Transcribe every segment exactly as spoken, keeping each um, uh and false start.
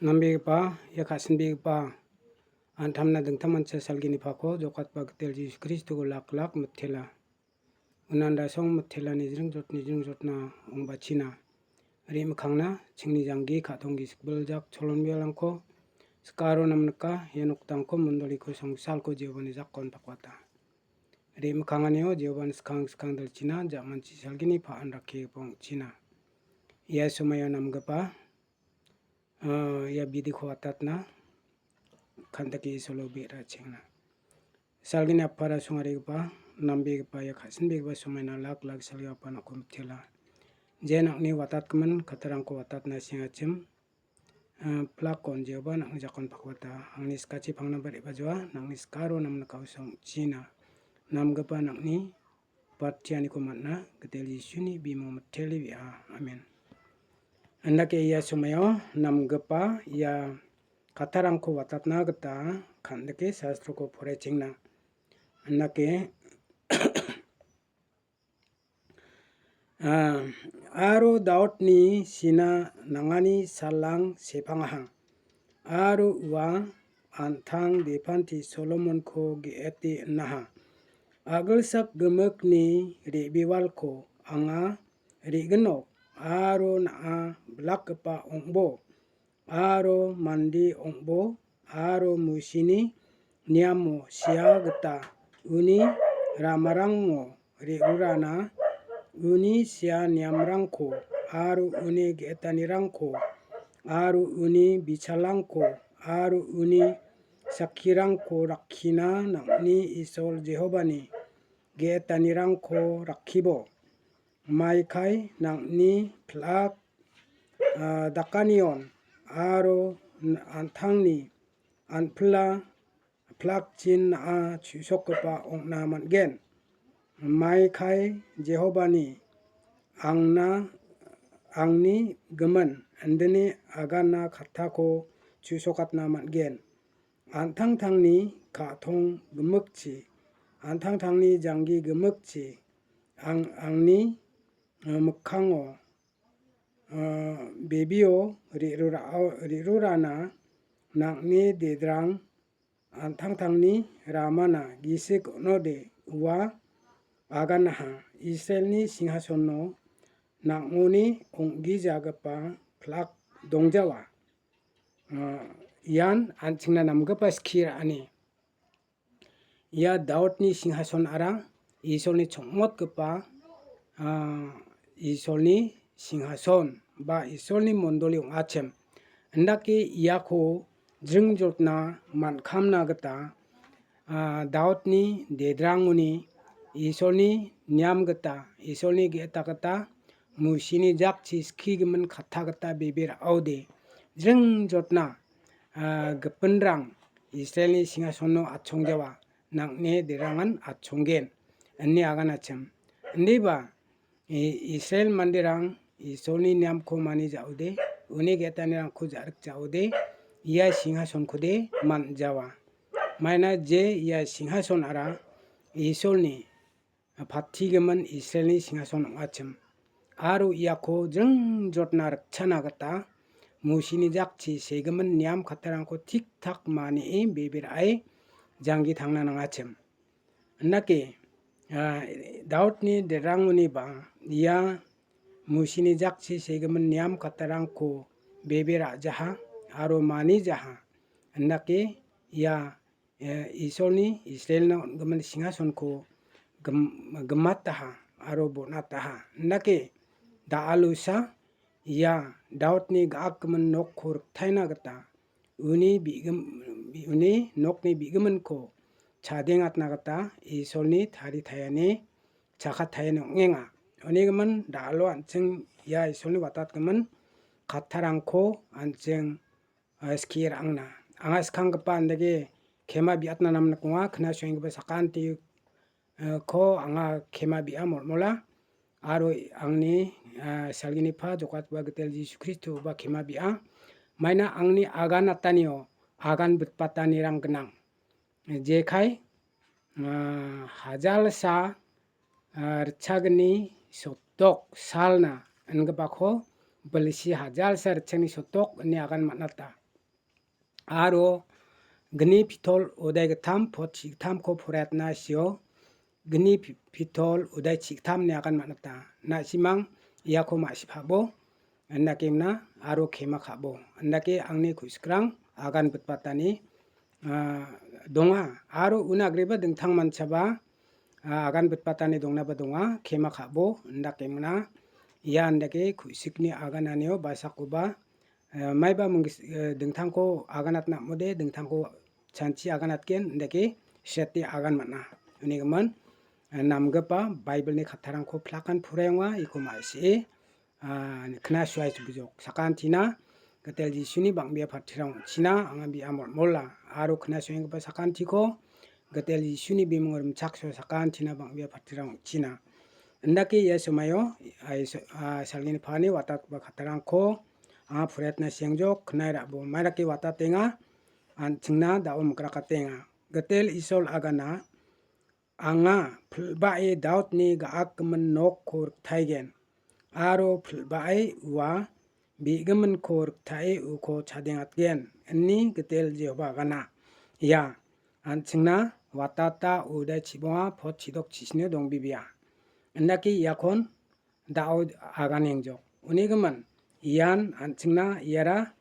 Nambegipa, ia ka·sinbegipa an·tamna dingtang mancha salgini pako jokatba gitel Jisu Kristoko lak lak mitela. Unan rasong mitelani jringjotni jringjotna ong·bachina. Re·mikkangna chingni janggi ka·tong gisik biljak cholonbialrangko sikaro namnika, ia noktangko mondoliko songsalko Jehovani jakon pakwata. Re·mikkanganio Jehovani skang skang dilchina ja·manchi salgini pa·an rakkigipa ong·china. Ia somaio namgipa, ah, ia bidiko watatna kandake Isolo be·ra chengna. Salgini apara songarigipa, nambegipa ia ka·sinbegipa somaina lak lak salgipa nokko mitela. Je nang·ni watatgimin kattarangko watatna sengachim, ah, plakon Jehovah nang·ni jakon pakwata. Angni skachi pangnaba re·bajoa, nang·ni skaro namnikao songchina. Namgipa nang·ni patianiko man·a, gitel Jisuni bimung mitele we·a. Amen. Andake ia somaio namgipa ia kattarangko watatna gita kandake sastroko poraichengna. Andake, ah, aro Daudni sina nangani salang sepangaha. Aro ua an·tang bipanti Solomonko ge·ete inaha. A·gilsak gimikni re·bewalko anga re·ginok aro na·a bilakgipa ong·bo. Aro mande ong·bo aro Musini niamo sea gita uni ramarango re·rurana, uni sea niamrangko aro uni ge·etanirangko aro uni bichalangko aro uni sakkirangko rakkina nang·ni Isol Jehovani ge·etanirangko rakkibo. Maikai nang·ni plak, ah, dakanion aro n-, an·tangni an·pila plakchin na·a chu·sokgipa ong·na man·gen. Maikai Jehovani angna, angni gimin indini agana kattako chu·sokatna man·gen. An·tangtangni ka·tong gimikchi, an·tangtangni janggi gimikchi, ang-, angni, eh, mikkango, eh, bebio re·rurao-, re·rurana nang·ni dedrang an·tangtangni ramana gisik on·ode ua aganaha. Israelni singhasono nang·oni ong·gijagipa plak dongjawa. Ah, ian an·chingna namgipa skie ra·ani. Ia Daudni singhasonara Isolni chongmotgipa, ah, Isolni singhason ba Isolni mondoli ong·achim. Indake iako jringjotna man·kamna gita, ah, Daudni dedrangoni Isolni niam gita, Isolni ge·eta gita, Musini jakchi skigimin katta gita bebe ra·ode, jringjotna, ah, gipinrang Israelni singhasono atchongjawa, nang·ni derangan atchonggen, ine aganachim. Indiba, I-, Israel manderang Isolni niamko mani ja·ode, uni ge·etanirangko ja·rik ja·ode, ia singhasonkode man·jawa. Maina je ia singhasonara Isolni, patigimin Israelni singhason ong·achim. Aro iako jringjotna rikchana gita Musini jakchi segimin niam kattarangko tik-tak manie bebe ra·e janggi tangna nangachim. Indake, ah, Daudni derangoniba ia Musini jakchi segimin niam kattarangko bebe ra·jaha aro manijaha. Indake ia, eh, Isolni Israelna on·gimin singhasonko gim-, gimataha aro bon·ataha. Indake da·alosa ia Daudni ga·akgimin nokko riktaina gita uni bigim-, uni nokni bigiminko chadengatna gita Isolni taritaiani chakataiani ong·enga. Unigimin da·alo an·ching ia Isolni watatgimin kattarangko an·ching, eh, skie ra·angna. Anga skanggipa andake kema bi·atna namnikonga, knasoenggipa sakanti, eh, ko anga kema bi·a molmola. Aro angni, ah, salginipa jokatba gitel Jisu Kristo ba kema bi·a. Maina angni agan atanio agan bitbatanirang gnang. Jekai, ah, hajalsa, ah, ritchagni sotok salna ingipako bilsi hajalsa ritchagni sotok ine agan man·ata. aro gni pitol odai gittam pot chigittamko poraiatna sio, gni pi-, pitol odai chigittamni agan man·ata. Na·simang iako ma·sipabo, indakemna aro kema ka·bo. Indake angni ku·sikrang agan bitbatani, ah, donga. Aro una agreba dingtang manchaba, ah, agan bitbatani dongnaba donga. Kema ka·bo, indakemna ia indake ku·sikni agananio basakoba, eh, maiba minggis-, eh, dingtangko aganatna am·ode, dingtangko chanchi aganatgen, indake seti agan man·a. Unigimin, eh, namgipa Baibilni kattarangko plakan puraenga, iko ma·sie, ah, knasuai subijok. Sakantina, Gitel Jisuni bang·bea partirang ong·china, anga bi·a molmola. Aro knasuenggipa sakantiko, Gitel Jisuni bimung rimchakso sakantina bang·bea partirang ong·china. Indake ia somaio, ah, iso-, ah, salgini pani watatgipa kattarangko, anga puriatna siangjok, knai ra·bo. Maidake watatenga, an·chingna da·o mikrakatenga. Gitel Isol agana, anga pil·bae Daudni ga·akgimin nokko riktaigen, aro pil·bae ua be·giminko riktae uko chadengatgen, ini Gitel Jehoba agana. Ia, an·chingna watata uda chibonga pot chidok chisine dongbibia. Indake iakon da·o aganengjok. Unigimin, ian an·chingna iara,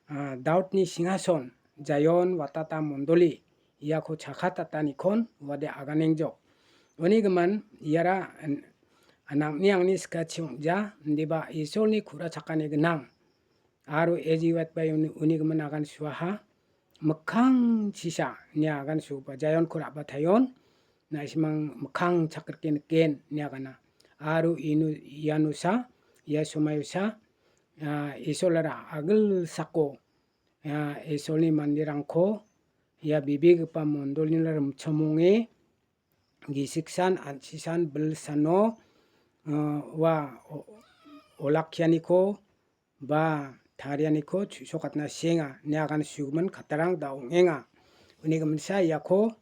ah, Daudni singhason, Jaion watata mondoli, iako chakatatanikon uade aganengjok. Unigimin, iara an-, nang·ni angni sikachi ong·ja, indiba Isolni ku·ra chakani gnang. Aro ejiwatba uni-, unigimin agan suaha, mikkangchisa nia agan sugipa Jaionko ra·bataion, na·simang mikkang chakrike niken nia agana. Aro ino-, ianosa, ia somaiosa, ah, Isolara agilsako, ah, Isolni manderangko ia bebegipa mondolina rimchamonge gisiksan, an·sisan, bilsano, ah, ua o-, olakkianiko ba tarianiko chu·sokatna sienga, ine agan sugimin kattarang da ong·enga. Uni giminsa iako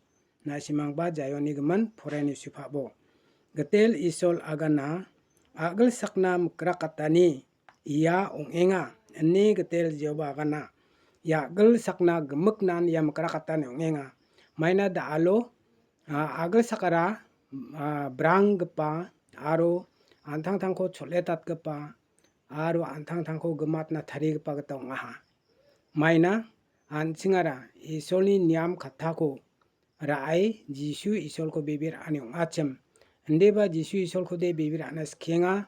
na·simangba Jaionni gimin poraiani sipabo. Gitel Isol agana a·gilsakna mikrakatani ia ong·enga, ine Gitel Jehoba agana. Ia a·gilsakna gimiknan ia mikrakatani ong·enga. Maina da·alo, a, a·gilsakara, a, branggipa aro an·tangtangko chol·etatgipa aro an·tangtangko gimatna tarigipa gita ong·aha. Maina an·chingara Isolni niam kattako ra·e Jisu Isolko bebe ra·ani ong·achim. Indiba Jisu Isolkode bebe ra·na skienga,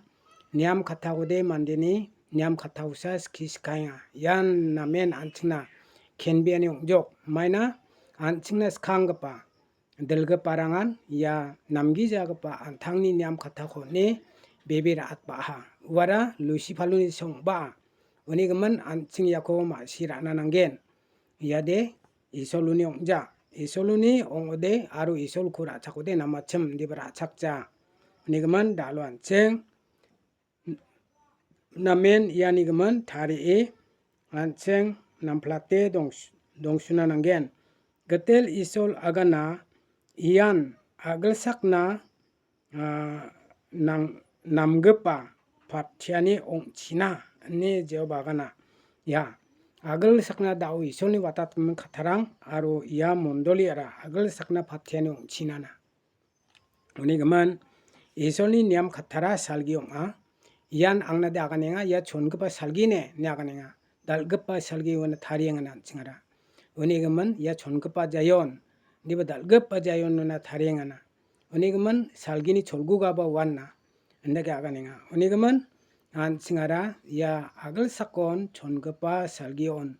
niam kattakode mandeni niam kattakosa skie skaenga. Ian namen an·chingna kenbeani ong·jok. Maina an·chingna skanggipa dilgiparangan ia namgijagipa an·tangni niam kattako on·e bebe ra·atbaha. Uara Lusifaloni song ong·baa. Uni gimin an·ching iako ma·si ra·na nanggen. Iade Isoloni ong·ja. Isoloni ong·ode aro Isolko ra·chakode namachim indiba ra·chakja. Uni gimin da·alo an·ching namen iani gimin tarie an·ching namplate dongs-, dongsuna nanggen. Gitel Isol agana ian a·gilsakna, ah, nang-, namgipa patiani ong·china, ine Jehoba agana. Ia a·gilsakna da·o Isolni watatgimin kattarang aro ia mondoliara a·gilsakna patiani ong·chinana. Uni gimin, Isolni niam kattara salgi ong·a. Ian angnade aganenga, ia chongipa salgine ine aganenga. Dal·gipa salgi uana tariengana an·chingara. Uni gimin, ia chongipa Jaion, indiba dal·gipa Jaion uana tariengana. Uni gimin, salgini cholgugaba uana, indake aganenga. Uni gimin, an·chingara ia a·gilsakon chongipa salgion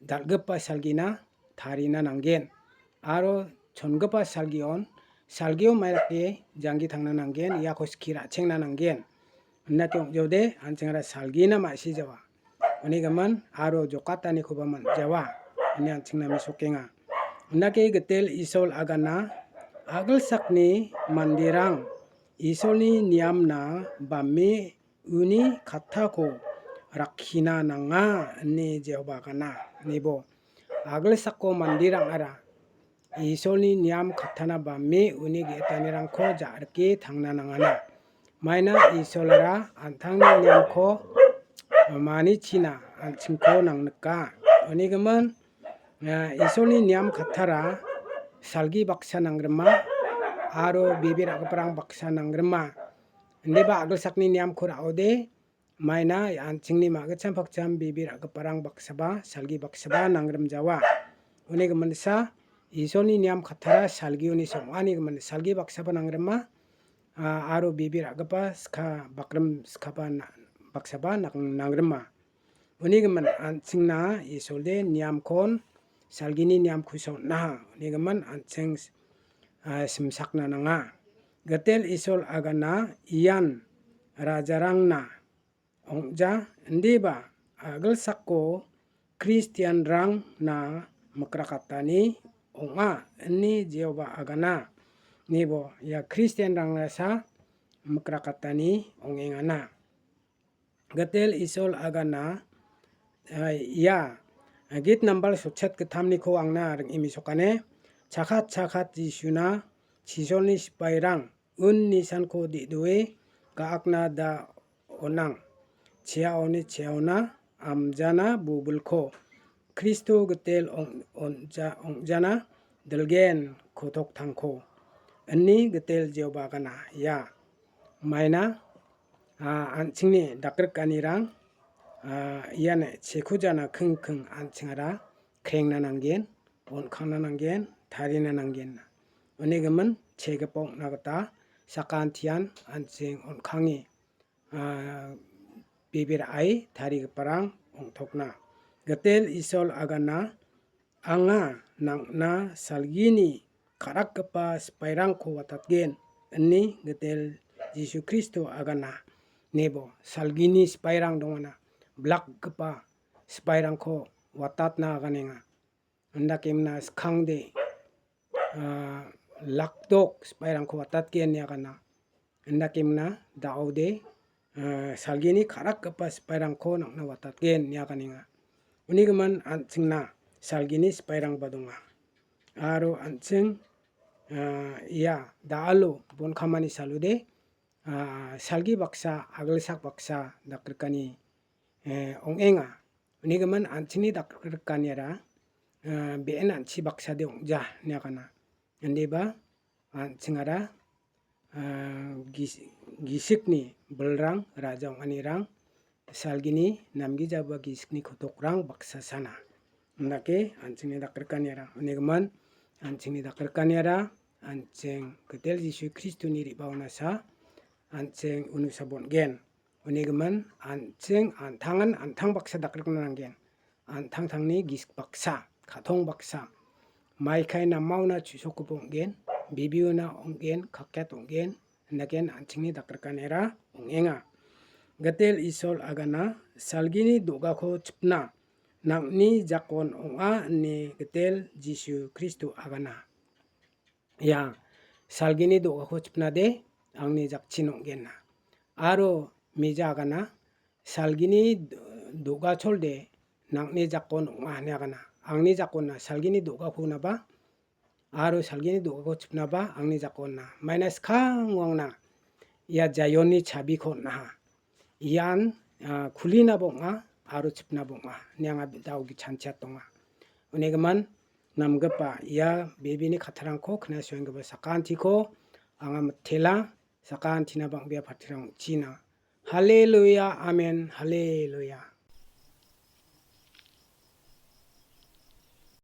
dal·gipa salgina tarina nanggen. Aro chongipa salgion, salgio mairake janggi tangna nanggen, iako skie ra·chengna nanggen. Indake ong·jaode, an·chingara salgina ma·sijawa. Uni gimin aro jokatanikoba man·jawa, ine an·chingna mesokenga. Indake Gitel Isol agana a·gilsakni manderang Isolni niamna bame uni kattako rakkina nanga, ine Jehoba agana. Nibo a·gilsako manderangara Isolni niam kattana bame uni ge·etanirangko ja·rike tangna nangana. Maina Isolara an·tangni niamko manichina an·chingko nangnika. Uni gimin Ah, Isolni niam kattara salgi baksa nanggrima aro bebe ra·giparang baksa nanggrima. Indiba agilsakni niamko ra·ode, maina an·chingni ma·gitcham pakcham bebe ra·giparang baksaba, salgi baksaba nanggrimjawa. Uni giminsa, Isolni niam kattara salgioni song·ani gimin salgi baksaba nanggrima, ah, aro bebe ra·gipa ska bakrim skaba na-, baksaba nang-, nanggrima. Uni gimin an·chingna Isolde niamkon salgini niamkosa on·aha. Uni gimin an·ching, ah, simsakna nanga. Gitel Isol agana ian rajarangna ong·ja, indiba agilsako Kristianrangna mikrakatani ong·a, ini Jehovah agana. Nibo ia Kristianrangnasa mikrakatani ong·engana. Gitel Isol agana, ah, ia git nambal sotchet gittamniko angna ring·e mesokane. Chakat chakat Jisuna chisolni sipairang un nisanko de·doe ga·akna da on·ang. Chiaoni chiaona amjana bubilko Kristo gitel ong-, onja-, ong·jana dilgen kotoktangko. Ini gitel Jehovah agana, ia. Maina, ah, an·chingni dakrikanirang, ah, ian chekujana kingking an·chingara krengna nanggen, on·kangna nanggen, tarina nanggen. Uni gimin chegipa ong·na gita sakantian an·ching on·kange, ah, bebe ra·e tarigiparang ong·tokna. Gitel Isol agana, anga nang·na salgini ka·rakgipa sipairangko watatgen, ine Gitel Jisu Kristo agana. Nebo salgini sipairang dongana, blakgipa sipairangko watatna aganenga. Indakemna skangde, ah, lakdok sipairangko watatgen ine agana. Indakemna da·ode, ah, salgini ka·rakgipa sipairangko nang·na watatgen ine aganenga. Uni gimin an·chingna salgini sipairangba donga. Aro an·ching, ah, ia da·alo bon kamani salode, ah, salgi baksa, agilsak baksa dakrikani, eh, ong·enga. Uni gimin an·chingni dakrikaniara, ah, be·en an·chi baksade ong·ja ine agana. Indiba an·chingara, ah, gis-, gisikni bilrang, raja ong·anirang, salgini namgijaba gisikni kotokrang baksa sana. Indake an·chingni dakrikaniara. Uni gimin an·chingni dakrikaniara, an·ching Gitel Jisu Kristoni re·baonasa an·ching unusa bon·gen. Uni gimin an·ching an·tangan an·tang baksa dakrikna nanggen. An·tangtangni gisik baksa, ka·tong baksa. Maikai namaona chu·sokgipa ong·gen, bibiona ong·gen, kaket ong·gen, indaken an·chingni dakrikanira ong·enga. Gitel Isol agana, salgini do·gako chipna, nang·ni jakon ong·a ine Gitel Jisu Kristo agana. Ia salgini do·gako chipnade angni jakchin ong·genna. Aro mija agana, salgini do-, do·gacholde nang·ni jakon ong·a ine agana. Angni jakonna, salgini do·gako naba, aro salgini do·gako chipnaba angni jakonna. Maina skang wangna ia Jaionni chabiko on·aha. Ian, ah, kulinaba ong·a, aro chipnaba ong·a ine anga da·o gichanchiat donga. Uni gimin namgipa ia bebini kattarangko knasenggipa sakantiko anga mitela, sakantina bang·bea patirang ong·china. Haleluya, amen, haleluya.